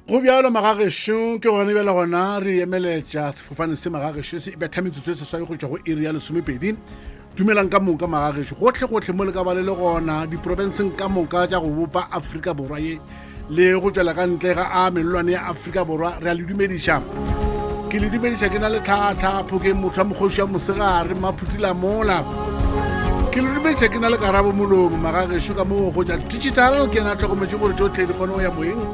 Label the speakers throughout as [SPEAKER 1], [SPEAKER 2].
[SPEAKER 1] Go bjalo magagešo, ke gone bjale gona re emeletša sefofane se magagešo se betha metsotso e seswai go tšwa go iri ya lesomepedi. Dumelang ka moka magagešo gohle gohle mo le ka ba le le gona diprofenseng ka moka tša go bopa Afrika Borwa ye le go tšwela ka ntle ga a mellwane ya Afrika Borwa re a le dumediša. Ke le dumediša ke na le tlhatlha phokeng motho wa mokgoši wa mosegare mmaphutila mola. Ke le dumediša ke na le karabo molomo magagešo ka moo go tša digital ke yena a hlokometše gore tšohle di kgone go ya moyeng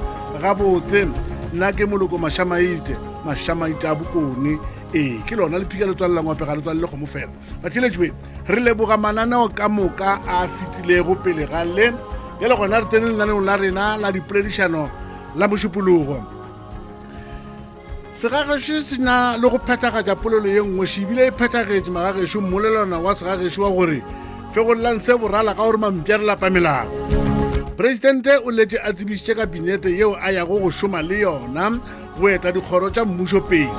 [SPEAKER 1] gabotse nna ke moloko mašamaite mašamaite a bokone ee ke lona lephika le tswalela ngope ga le tswalele kgomo fela batheletšwe re leboga mananeo ka moka a fetilego pele ga le bjale gona re tsene lenaneong la rena la dipoledišano la mošupologo Segagešo se na le go phethagatša polelo ye nngwe še ebile e phethagetše magagešo mmolelwana wa segagešo wa gore fegollang se borala ka gore mampša re lapa melao. Presidente o letše a tsebišitše kabinete yeo a yago go šoma le yona go eta dikgoro tša mmušo pele.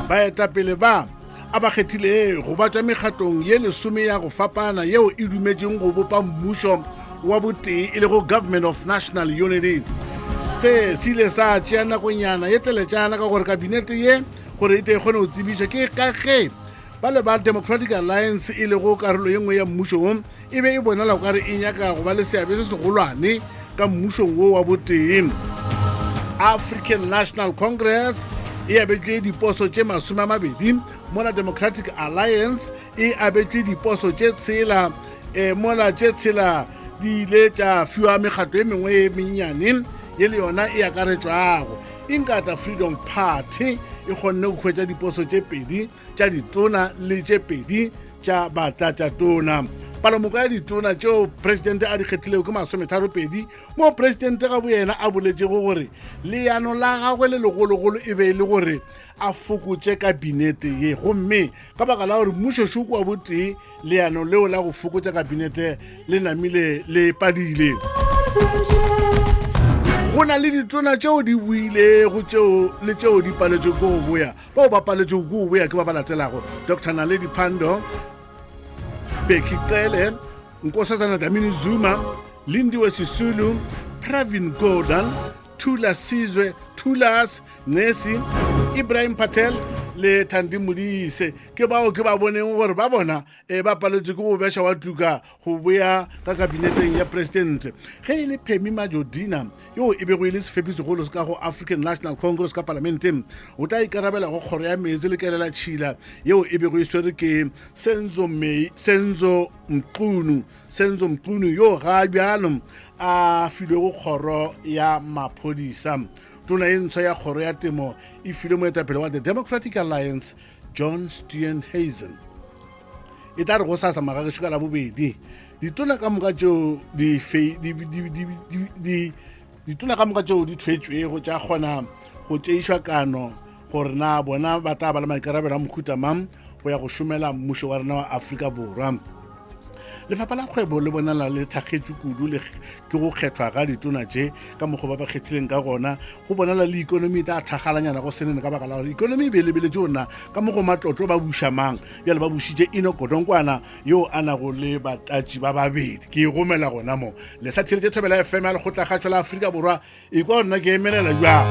[SPEAKER 1] Baetapele ba a ba kgethilego ba tšwa mekgatlong ye lesome ya go fapana yeo e dumetšeng go bopa mmušo wa botee e lego Government of National Unity. Se se ile sa tšea nakonyana ye teletšana ka gore kabinete ye gore e tle e kgone go tsebišwa ke ka ge ba le ba Democratic Alliance e lego karolo ye nngwe ya mmušo wo e be e bonala o kare e nyaka go ba le seabe se segolwane ka mmušong wo wa botee. African National Congress e abetšwe diposo tše 20 mola Democratic Alliance e abetšwe diposo tše tshela e, mola tše tshela di ile tša fiwa mekgatlo e mengwe e mennyane ye le yona e akaretšwago. Inkatha Freedom Party e kgonne go hwetša diposo tše pedi tša ditona le tše pedi tša batlatšatona. Palomoka ya ditona tšeo presidente a di kgethilego ke masometharopedi, moo presidente ga boyena a boletšego gore leano la gagwe le legologolo e be e le gore a fokotše kabinete ye, gomme ka baka la gore mmušošoko wa botee leano leo la go fokotša kabinete le namile le padile. Go na le ditona tšeo di boilego tšeo le tšeo di paletšego ke go boya. Bao ba paletšego ke go boya ke ba ba latelago: Dr Naledi Pandor, Bheki Cele, Nkosazana Dlamini Zuma, Lindiwe Sisulu, Pravin Gordhan, Thula Sizwe, Thulas Nxesi, Ibrahim Patel le Thandi Modise. Ke bao ke ba boneng gore ba bona e ba paletswe ke go beša wa tuka go boya ka kabineteng ya presidente. Ge e le Phemi Majodina yo e bego e le sefepi-segolo se ka go African National Congress ka palamenteng, o tla ikarabela go kgoro ya meetse le kelela tšhila yeo e bego e swere ke Senzo, Mei, Senzo Mchunu, Senzo Mchunu yo ga bjalo a filwego kgoro ya maphodisa. Tona e ntshwa ya kgoro ya temo e filwe moetapele wa The Democratic Alliance John Steenhuisen. E tla re go sasa magagešo ka labobedi ditona ka moka tšeo di ditona ka moka tšeo di thwetšwego tša kgona go tšeišwa kano gore na bona ba tla ba le maikarabelo a mohuta mang go ya go šomela mmušo wa rena wa Afrika Borwa. Lefapha la kgwebo le bonala le thakgetšwe kudu le ke go kgethwa ga ditona tše ka mokgwa ba ba kgethileng ka gona. Go bonala le ikonomi e tla thagalanyana go senene ka baka la gore ikonomi e be e lebeletše gore na ka mo go matlotlo ba buša mang. Bjale ba bušitše Enoch Godongwana yo a nago le batlatši ba babedi. Ke e gomela gona mo. Le sa theletše Thobela FM ya Lekgotlakgašo la Afrika Borwa. Ekwa gore na ke emelela bjang.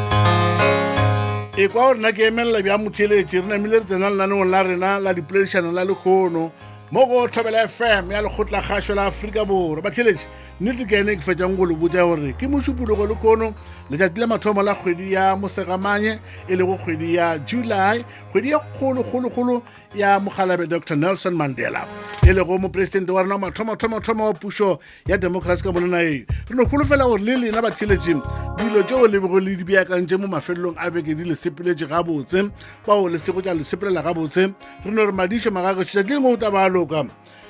[SPEAKER 1] Ekwa gore na ke emelela bjang motheeletši. Re namile re tsena lenaneong la rena la dipoledišano la lekgono mo go Thobela FM ya Lekgotlakgašo la Afrika Borwa. Batheeletši, nnete ke ene ke fetšang go le botša gore ke Mošupologo lekgono, letšatši la mathomo la kgwedi ya Mosegamanye, e lego kgwedi ya July, kgwedi ye kgolo kgolo kgolo ya mokgalabe Dr Nelson Mandela, e lego mopresidente wa rena wa mathomo-thomo-thomo wa pušo ya democracy ka monona ee. Re no holofela gore le lena batheeletši dilo tšeo le bego le di beakantše mo mafelelong a beke di le sepeletše gabotse, bao le sego tša le sepelela gabotse re no re madišo magagešo tšatši lengwe o tla ba a loka.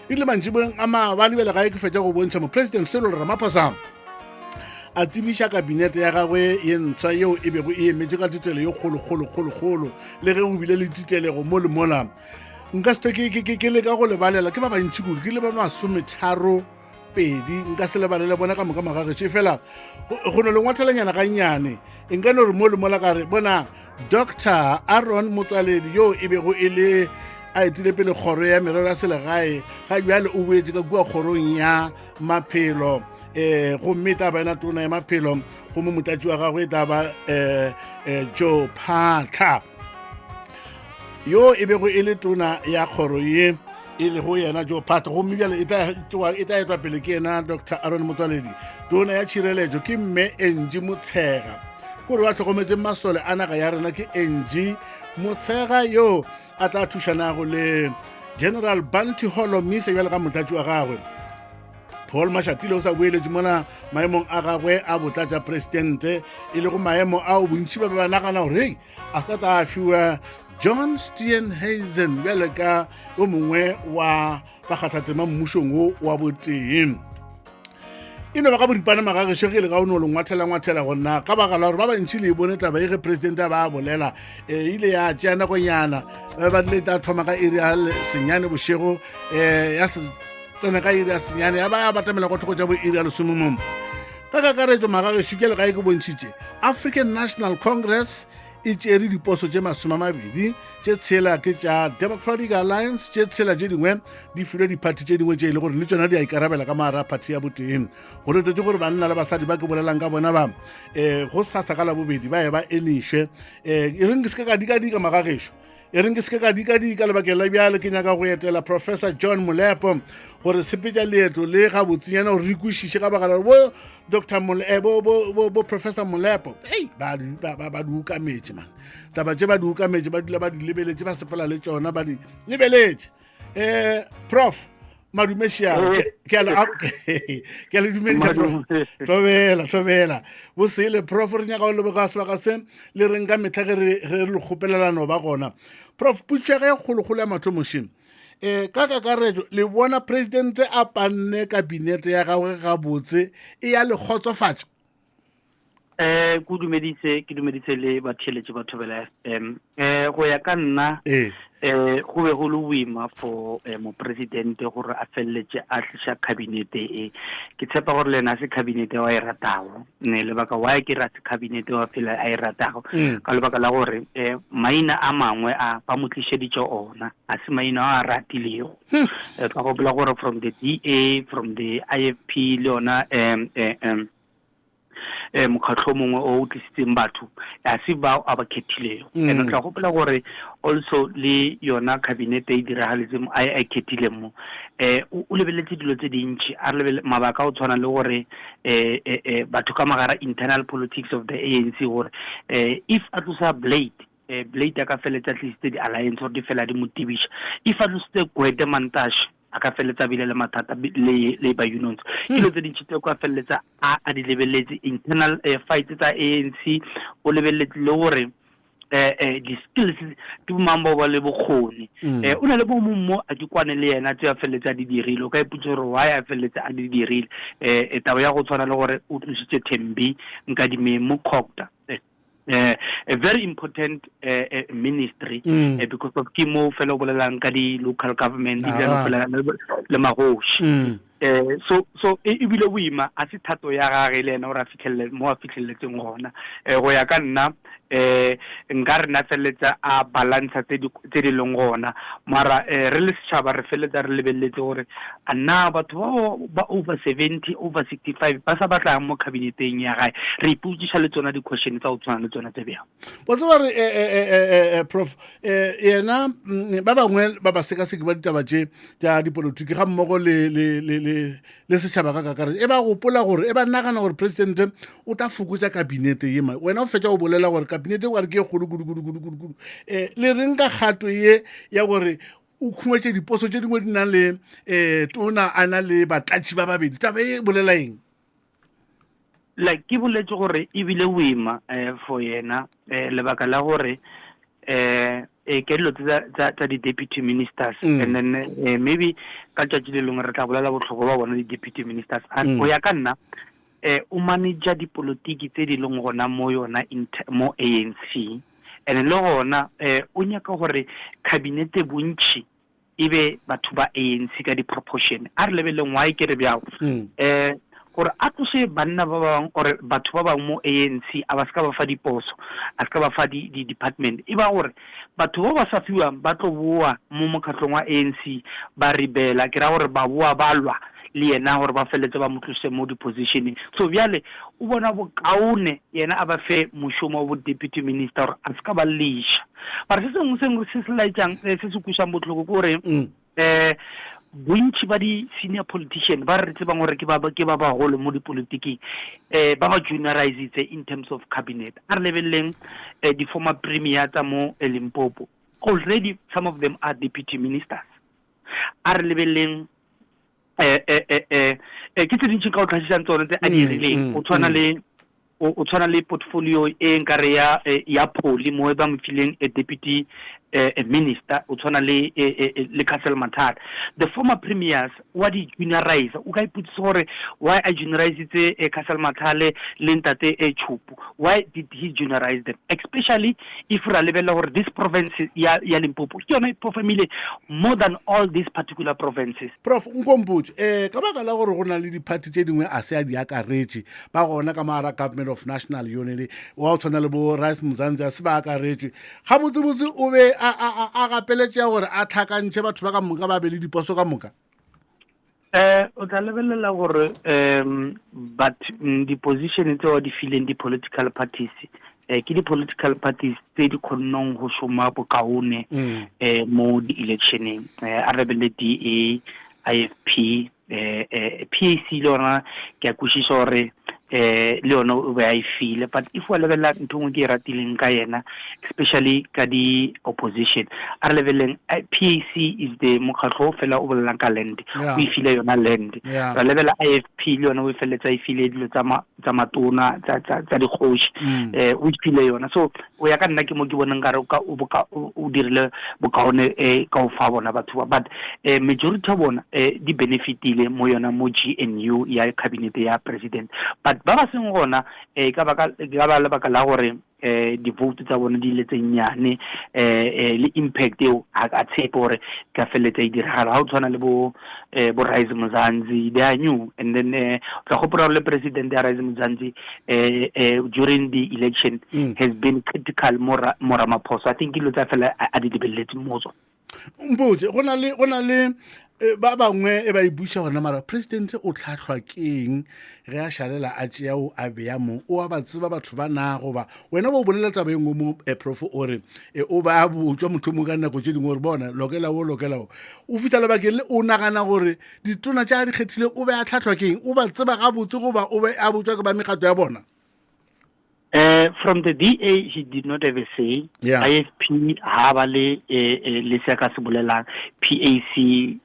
[SPEAKER 1] E rile mantšiboeng a maabane bjale gae ke fetša go bontšha mopresident Cyril Ramaphosa a tsebiša kabinete ya gagwe ye ntshwa yeo e bego e emetše ka titelo ye kgolo kgolo kgolo kgolo, le ge go bile le titelego mo le mola. Nka se ke leka go lebalela ke ba bantši kudu, ke le ba masometharo pedi, nka se lebalele bona ka moka magagetšo, fela go no le ngwathelanyana gannyane. E nka no re mo le mola ka re bona Doctor Aaron Motswaledi yo e bego e le a etile pele kgoro ya merero ya selegae ga bjale o boetše ka kua kgorong ya maphelo, gomme taba ena tona ya maphelo. Gomme motlatši wa gagwe e tla ba um Joe Phaahla, yo e bego e le tona ya kgoro ye e lego yena Joe Phaahla. Gomme bjale e tla etwa pele ke yena Dr Aaron Motsoaledi. Tona ya tšhireletšo ke mme Angie Motshega, kore ba hlokometseng masole a naga ya rena ke Angie Motshega, yo a tla thušanago le General Banti Holomise bjale ka motlatši wa gagwe. Paul Mashatile o sa boeletše mola maemong a gagwe a botlatša presidente, e lego maemo ao bontši ba be ba nagana gore hei a sa tla fiwa John Steenhuisen bjale ka yo mongwe wa bakgathatema mmušong wo wa botee. E no ba ka boripana magagešo ge e le ka o no le ngwathela-ngwathela gonna ka baka la gore ba bantši le e bone taba e ge presidente a ba a bolela, e ile ya tšea nakonyana, ba rile e tla thoma ka iri ya senyane bošego, um ya se tsena ka iri ya senyane ya ba ya batamela kwa thoko tša bo iri ya lesomomong. Ka kakaretšo magagešo ke legae ke bontšhitše African National Congress e tšere diposo tše 20, tše tshela ke tša Democratic Alliance, tše tshela tše dingwe di filwe diphathi tše dingwe tše e le gore le tšona di a ikarabela ka mogare a phathi ya botee. Go letetše gore banna le basadi ba ke bolelang ka bona ba um go sasa ka labobedi ba ye ba enišwe. Um e reng ke se ka ka dikadika magagešo, e reng ke se ke ka dikadika lebakeng la bjale, ke nyaka go etela Professor John Molepo gore sepetša leeto le gabotsenyana gore re kwešiše ka baka la bo Dr eh, bo, bo, bo, bo Professor Molepo ei ba di ukametše man taba tše, ba di ukametše, ba dula ba di lebeletše, ba sepela le tšona ba di lebeletše. Um Prof Madumešia, ke a le dumediša. Thobela, thobela bosele Prof. Re nyaka go leboga sebaka se le reng ka metlha ge re le kgopelelano ba gona. Prof, putšo ya ge kgolokgolo ya mathomošeng, um ka kakaretšo le bona presidente a panne kabinete ya gagwe gabotse, e ya le kgotsofatša?
[SPEAKER 2] Ko dumedise, ke dumedise le batheeletši ba Thobela FM. Go ya ka nna, go be go le boima for mopresidente gore a feleletše a tliša kabinete e. Ke tshepa gore le ena a se kabinete wa e ratago. Ne lebaka why ke re a se kabinete wa phela a e ratago, ka lebaka la gore maina a mangwe a ba mo tlišeditše ona a se maina a a ratilego. Ka gopola gore from the DA, from the IFP le yona mokgatlho mongwe o o tlisitseng batho a se bao a ba khethilego. And o tla gopola gore also le yona cabinet e diragaletseng a e khethileng mo, o lebeletse dilo tse dintši, a re lebele mabaka o tshwana le gore batho ka mogara internal politics of the ANC, gore if a tlosa Blade, Blade a ka feletsa tlisitse di-alliance gore di fela di mo tibiša. If a tlositse Gwede Mantashe, a ka feletsa bile le mathata le labor unions. Ke dilo tse dintši tse ka feleletsa a di lebeletse, internal fights tsa ANC, o lebeletse le gore di-skills ke bomang bao ba le bokgoni. O na le bo mong mo a ke kwane le yena tse a feleletsa a di dirile, o ka ipotsa gore why a feleletsa a di dirile. Taba ya go tshwana le gore o tlositse Thembi Nkadimeng mo COGTA, a very important ministry, because of ke mo fela o bolelang ka di local government, ebile o bolela le magoši. So ebile boima a se thato ya gage le ena gore a fitlhelele mo a fitlheleletseng gona. Go ya ka nna, nka re na feleletsa a balancer tse di leng gona, mara re le setšhaba re feleletsa re lebeletse gore a na batho bao ba over 70, over 65 ba sa batlang mo cabineteng ya gae. Re ipotšiša le tsona di-question tsa go tshwana le tsona tse bjang.
[SPEAKER 1] Wa tseba re, Prof, yena ba bangwe ba basekaseki ba ditaba tše tša dipolotiki ga mmogo le setšhaba ka kakaretso e ba gopola gore e ba nagana gore presidente o tla fokotša kabinete ye. Wena o fetša o bolela gore kabinete o ka re ke e kgolo kudu kudu kudu kudu kudu. Le reng ka kgato ye ya gore o khumetše diposo tše dingwe di nang le tona a na le batlatši ba babedi? Taba e bolela eng?
[SPEAKER 2] Like ke boletse gore ebile boima for yena, lebaka la gore ke dilo tsa di-deputy ministers, and then maybe ka tšatši le lengwe re tla bolela bohlokwa ba bona di-deputy ministers. Go ya ka nna, o manager dipolotiki tse di leng gona mo yona mo ANC, and le gona o nyaka gore kabinete bontši e be batho ba ANC ka di-proportion. A re lebeleng why ke re bjao. Gore a tlose banna ba bangwe or batho ba bangwe mo ANC, a ba se ka ba fa diposo, a se ka ba fa di-department, e ba gore batho ba ba sa fiwang ba tlo boa mo mokgatlong wa ANC ba rebela, ke ra gore ba boa ba lwa. le yena gore ba feletse ba mo tlose mo di-positioneng. So bjale o bona bokaone yena a ba fe mošomo wa bo deputy minister gore a se ka ba leša. Mara se sengwe sengwe se se laetšang eh, se se kwešang bohloko ke gore mm. eh bontši ba di-senior politician ba re tsebang gore ke ba ke ba bagolo mo dipolitiking eh ba ba juniorizitse in terms of cabinet. A re lebeleleng eh, di-former premier tsa mo eh, Limpopo. Already some of them are deputy ministers. A re lebeleleng eh eh eh eh, eh ke tse dintši ka o tlhagisang tsone tse a di mm, rileng mm, o tshwana mm. le o tshwana le portfolio e nkare ya eh, ya poli mo e ba mo fileng a deputy eh, minister o tshwana le le Castle Mathata the former premiers wa di juniorize o ka ipotsisa gore why a juniorizitse Castle Mathale le ntate e Chupu why did he juniorize them especially if ra lebelela gore this province ya, ya Limpopo ke yone e performile more than all these particular provinces.
[SPEAKER 1] Prof Nkompotše, eh, ka baka la gore go na le diphathi tše dingwe a se a di akaretše ba gona ka mogara Government of National Unity wa go tshwana le bo Rice Mzansi a se ba akaretšwe gabotsebotse o be a, a, a, a gapeletšea gore a tlhakantšhe batho ba ka moka ba be le diposo ka moka.
[SPEAKER 2] Eh, o tla lebelela gore um but mm, di-position tseo di fileng di-political parties eh, ke di-political parties tse di kgonneng go šoma bokaone mm. eh, mo di-electioneng eh, a re lebelele D A, I F P eh, eh, PAC le yona ke a kwešiša gore eh le yone o be a e file but if wa lebelela ntho nngwe ke e ratileng ka yena especially ka di opposition a re lebeleleng eh, PAC is the mokgatlho o fela o bolelang ka land o e file yona land ra lebelela IFP le yone o e feleletsa e file dilo tsa matona tsa dikgoši mm. eh o e file yona so o ya ka nna ke mo ke boneng kare o dirile bokaone eh ka o fa bona batho ba but eh majority ya bona eh di benefitile mo yona mo GNU ya cabinet ya president but ba ba seng gona eh ka ba ka ba lebaka la gore eh di-vote tsa bone di ile tse nnyane eh, eh le impact eo a a tshepe gore ka feleletsa e diragala ga o tshwana le bo eh bo Rise Mzansi they are new and then eh tla gopola gore le president ya Rise Mzansi eh eh during the election mm. has been critical mo mo Ramaphosa i think dilo tsa fela a di lebeletse motso
[SPEAKER 1] mpotse go na le go na le eh, ba bangwe e ba e buša gona mara president o tlhatlhwa keng ge a šalela a tšea o a beya mo o a ba tseba batho ba na goba wena bo bolela taba e nngwe mo eh, prof o re eh, o ba botswa motho mongwe ka nako tše dingwe gore bona lokela o lokela o o fitlha lebakeng le o nagana gore ditona tša a di kgethile o be a tlhatlhwa keng o ba tseba gabotse goba o be a botswa ke ba mekgato ya bona
[SPEAKER 2] Uh, from the DA, he did not have a say. Yeah. IFP, ha ba le eh, eh, le se ka se bolelang. PAC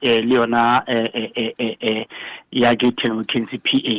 [SPEAKER 2] eh, le yona eh, eh, eh, eh, eh, ya Gayton McKenzie PA.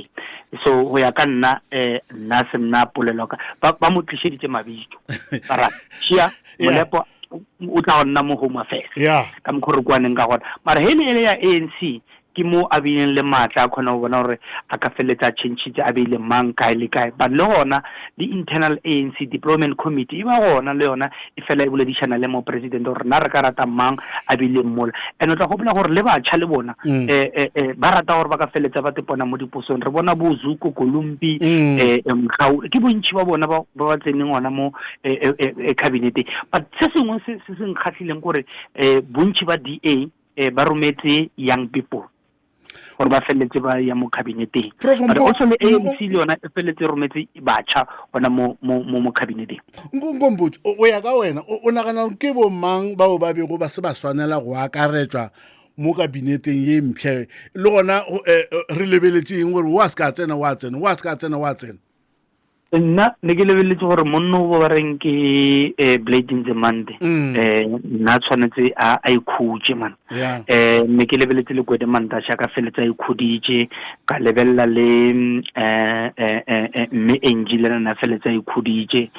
[SPEAKER 2] So go ya ka nna eh, nna se nna polelo ka ba, ba mo tlišeditše mabitso. Ba ra Shia Molepo o tla go nna mo Home Affairs.
[SPEAKER 1] Yeah.
[SPEAKER 2] Ka mokgwa re kwaneng ka gona. Mara he le ele ya ANC Ke mo a bileng le maatla a kgona go bona gore a ka feleletsa a tšhentšhitše a beile mang kae le kae. But le gona le internal ANC deployment committee e ba gona le yona e fela e boledišana le mopresidente gore na re ka rata mang a bileng mola. And o tla gopola gore le batšha le bona mm. eh, eh, eh, ba rata gore ba ka feleletsa ba tepona mo diposong. Re bona bo Zuko Kolumbi mm. eh, eh, ke bontši ba bona ba ba tseneng gona mo eh, eh, eh, eh cabineteng. But se sengwe se se nkgatlhileng kore eh, bontši ba DA eh, ba rometse young people gore ba feleletse ba ya mo cabineteng but also le ANC le yona e feleletse e rometse batjha gona mo mo mo cabineteng
[SPEAKER 1] nkompotse o ya ka wena o nagana gore ke bo mang bao ba bego ba se ba swanela go akaretšwa mo kabineteng ye mpšha le gona eh, eh, re lebeletse eng gore wa se ka tsena wa tsena wa se ka tsena wa tsena
[SPEAKER 2] Nna ne ke lebeletse gore monno o ba reng ke eh, Blade Nzimande mm. eh nna tshwanetse a a ikhutše man eh ne ke lebeletse le Gwede Mantashe ka feletsa a ikhuditše ka lebelela le eh, eh, eh, eh mme Angie le nna feletsa a ikhuditše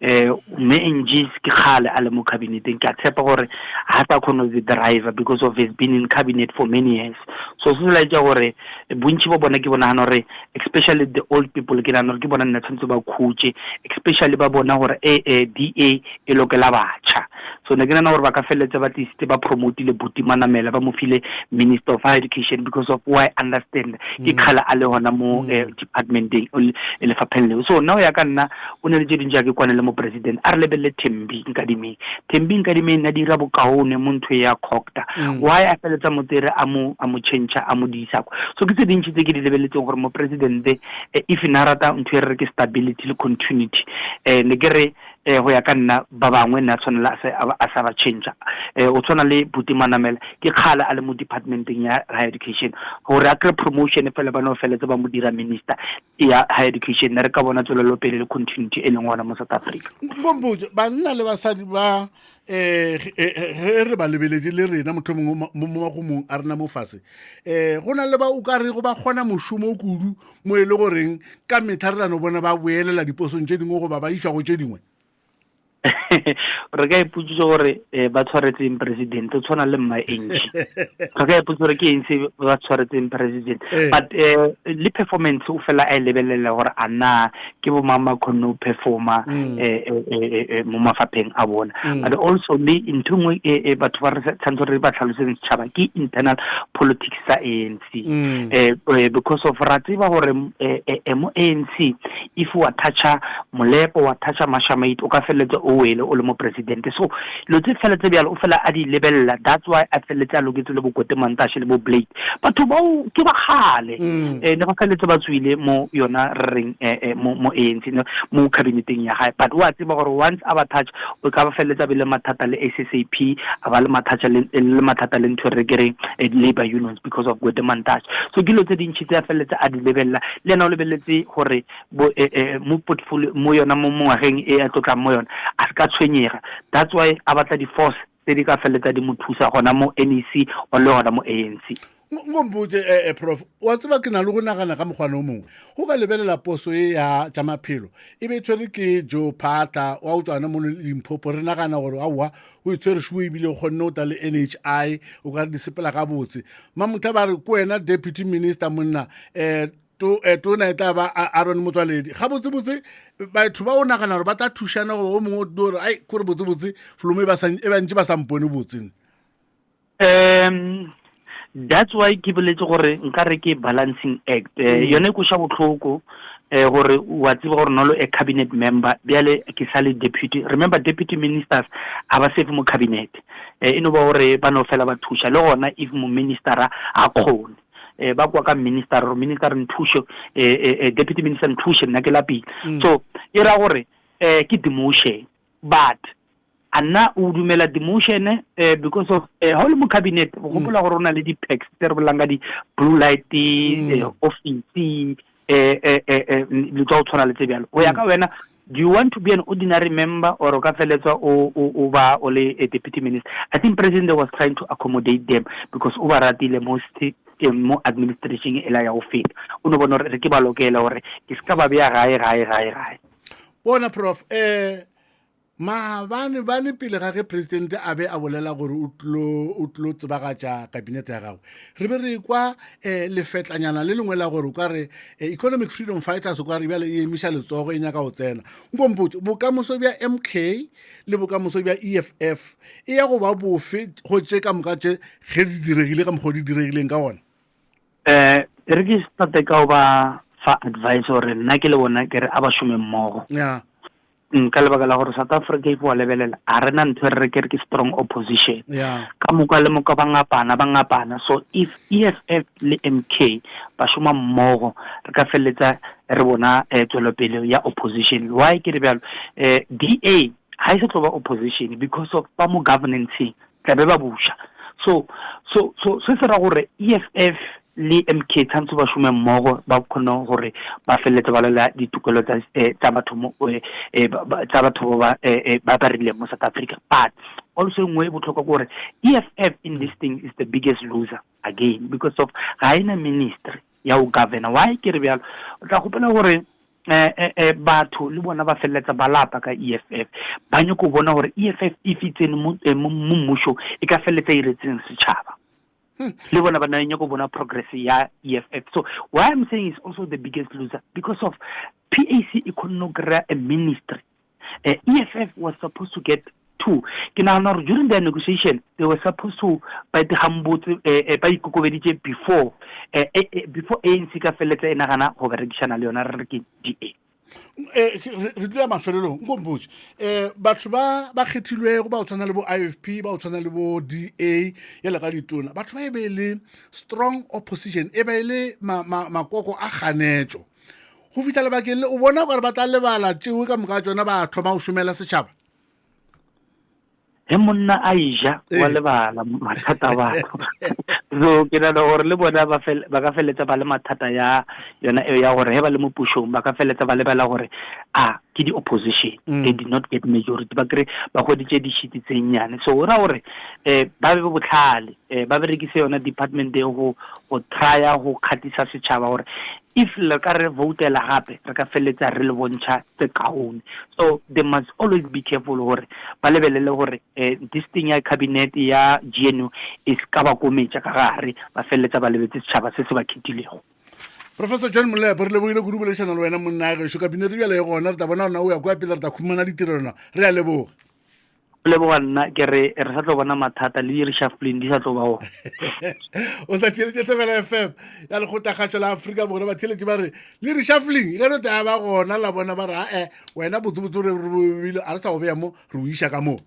[SPEAKER 2] eh mme Angie ke kgale a le mo cabineteng ke a tshepa gore ha sa kgone go driver because of his been in cabinet for many years so se se laetša gore bontši ba bona ke bonagana gore especially the old people ke nagana gore ke bona nna tshwanetse ba khutše especially ba bona gore e e DA e lokela batjha. So ne ke nana gore ba ka feleletsa ba tlisitse ba promotile Buti Manamela ba mo file minister of higher education because of why understand ke mm. kgale a le gona mo mm. eh, departmenteng lefapheng leo. So nna o ya ka nna o ne le tse dintsi ke kwane le mo president a re lebelele Thembi Nkadimeng. Thembi Nkadimeng na dira bokaone mo ntho ya cocta mm. why a feletsa motere a mo a mo change a mo disa kwa. So ke tse dintsi tse ke di lebeletseng gore mo president eh, if na rata ntho e re ke stability le continuity eh ne ke re eh go ya ka nna ba bangwe ne a tshwanela a sa ba change eh o tshwana le Buti Manamela ke kgale a le mo departmenteng ya higher education gore a kry promotion fela ba no feletse ba mo dira minister ya higher education ne re ka bona tswelelo pele le continuity e leng gona mo South Africa.
[SPEAKER 1] Nkompotse banna le basadi ba eh ge re ba lebeletse le rena motho mongwe mo magomong a rena mo fase eh go na le ba o ka rego ba kgona mošomo kudu mo e le goreng ka metlha re tla no bona ba boelela diposong tše dingwe goba ba išwa go tše dingwe.
[SPEAKER 2] Re ka ipotšiša gore eh, ba tshwaretseng president o tshwana le mma Angie. Re ka ipotsa gore ke eng se ba tshwaretseng president eh. But eh, le performance o fela a e lebelela gore a na ke bo mang ba kgonne go performa mm. eh, eh, eh, mo mafapheng a bona mm. But also le ntho nngwe e batho ba re tshwanetse re ba tlhaloseng setšhaba ke internal politics sa ANC mm. Because of ra tseba gore mo ANC if wa toucha Molepo wa toucha Mashamaite o ka feleletsa o wele o le mo president. So dilo tse fela tse bjalo o fela a di lebelela, that's why a feleletse a loketse le bo Kote Mantashe le bo Blade. Batho bao ke ba kgale mm. eh, ne ba feleletse ba tswile mo yona re reng eh, eh, mo mo ANC mo cabineteng ya gae. But wa tseba gore once a ba touch o ka ba feleletsa be le mathata le SSAP, a ba le mathata le le mathata le ntho re ke reng labor unions because of Gwede Mantashe. So ke dilo tse dintšhi tse a feleletse a di lebelela, le ena o lebeletse gore bo eh, eh, mo portfolio mo yona mo ngwageng e a tlotlang mo yona a se ka tshwenyega. That's why a batla di-force tse di ka feleletsa di mo thusa gona mo NEC or le gona mo ANC.
[SPEAKER 1] Ngompotse eh, eh, prof wa tseba ke na le go nagana ka mokgwana o mongwe go ka lebelela poso e ya tša maphelo e be e tshwere ke Joe Phatla wa go tswana mo Limpopo re nagana gore aowa o e tshwere shuo ebile o kgonne o ta le NHI o ka re di sepela gabotse mamotla ba re ko wena deputy minister monna um to eh, tona e tla ba Aaron Motswaledi gabotsebotse batho ba o nagana gore ba tla thušana goba o mongwe o tlo gore ai kore botsebotse folomo e e bantse ba sa mpone botsene.
[SPEAKER 2] That's why ke boletse gore nka re ke balancing act eh, mm. Yone e koša botlhoko eh gore wa tseba gore nolo a cabinet member bjale ke sa le deputy. Remember, deputy ministers a ba safe mo cabinet eh e no ba gore ba no fela ba thuša le gona if mo ministera a kgone eh ba kwa ka minister gore minister nthuše eh, eh, eh deputy minister nthuše nna ke lapile mm. So e ra gore eh ke demotion, but a nna o dumela demotion eh because of eh ha o le mo cabinet o gopola gore o na le di-perks tse re bolelang ka di-blue light mm. eh, office eh eh eh, eh le tsa go tshwana le tse bjalo. O ya ka wena, do you want to be an ordinary member or o ka feletsa o o ba o le a deputy minister? I think president was trying to accommodate them because o ba ratile mo mo administration e la ya go feta o no bona gore re ke ba lokela gore ke se ka ba beya gae gae gae gae.
[SPEAKER 1] Bona prof eh Maabane bane pele ga ge presidente a be a bolela gore o tlo o tlo tsebagatša kabinete ya gagwe, re be re kwa eh, lefetlanyana le lengwe la gore o ka re eh, Economic Freedom Fighters o ka re bjale e emiša letsogo e nyaka go tsena. Nkompotše, bokamoso bja MK le bokamoso bja EFF e ya go ba bofe go tše ka moka tše ge di diregile ka mokgwa o di diregileng ka gona?
[SPEAKER 2] Eh, e re ke starte ka go ba fa advice gore nna ke le bona ke re a ba šome mmogo.
[SPEAKER 1] Yeah.
[SPEAKER 2] Mm, ka lebaka la gore South Africa if wa lebelela a rena ntho e re ke re ke strong opposition
[SPEAKER 1] yeah.
[SPEAKER 2] Ka moka le moka ba ngapana ba ngapana. So if EFF le MK ba šoma mmogo re ka feleletsa re bona eh, tswelopele ya opposition. Why ke re bjalo? Eh, DA ha e se tlo ba opposition because of ba mo governance tlabe ba buša. So so so se se ra gore EFF le MK tshwanetse ba šome mmogo ba kgone gore ba feleletse ba lwela ditokelo tsa eh, tsa batho mo eh, eh, tsa batho ba ba ba rileng mo South Africa. But also e nngwe e botlhokwa ke gore EFF in this thing is the biggest loser again because of ga ena ministry ya go governor. Why ke re bjalo? O tla gopela gore eh, eh, eh, batho le bona ba feleletsa ba lapa ka EFF, ba nyako bona gore EFF e fitsene mo mmušong e ka feleletsa e iretseng setšhaba. Le bona ba na nyako bona progress ya EFF. So why I'm saying is also the biggest loser because of PAC e kgonne go kry-a a ministry. EFF was supposed to get Two, ke nagana gore during their negotiation they were supposed to ba gambotse eh, eh, ba ikokobeditše before eh, eh, eh, before ANC ka feleletsa e nagana go berekišana le yona re re ke DA.
[SPEAKER 1] Eh, re tlo ya mafelelong nko mpotse um batho ba ba kgethilwego ba o tshwana le bo i f p ba o tshwana le bo d a yela ka ditona batho ba e be e le strong opposition e be e le makoko a kganetšo go fitlha lebakeng le o bona gore ba tla lebala tšeo ka moka tsona ba thoma go šomela setšhaba
[SPEAKER 2] Ge monna a eja wa lebala mathata a batho. So ke nagana gore le bona ba fel, ba ka feleletsa ba le mathata ya yona eo ya gore ge ba le mo pušong ba ka feleletsa ba lebala gore a ke di-opposition mm. they did not get majority ba kry ba hweditše dišiti tse nnyane so go ra gore um ba be botlhale um ba berekise yona department e go go trya go kgatlisa setšhaba gore if le ka re voutela gape re ka feleletsa re le bontšha tse kaone so they must always be careful gore ba lebelele gore eh, this thing ya cabinet ya GNU e se ka ba kometša ka gare ba feleletsa ba lebetse setšhaba se se ba khetilego
[SPEAKER 1] Professor John Molepo re lebogile kudu boledišana le wena monna ya gešo kabinete bjale e gona re tla bona gona o ya kwa pele re tla khumana ditirelo re a leboga
[SPEAKER 2] Go leboga nna ke re re sa tlo bona mathata le di-reshuffling di sa tlo ba gona.
[SPEAKER 1] O sa theeletše Thobela FM ya lekgotlakgašo la Afrika Borwa batheeletši ba re le reshuffling e ka no tla ba gona la bona ba re ae wena botsebotse re bile a re sa go beya mo re o iša ka mo.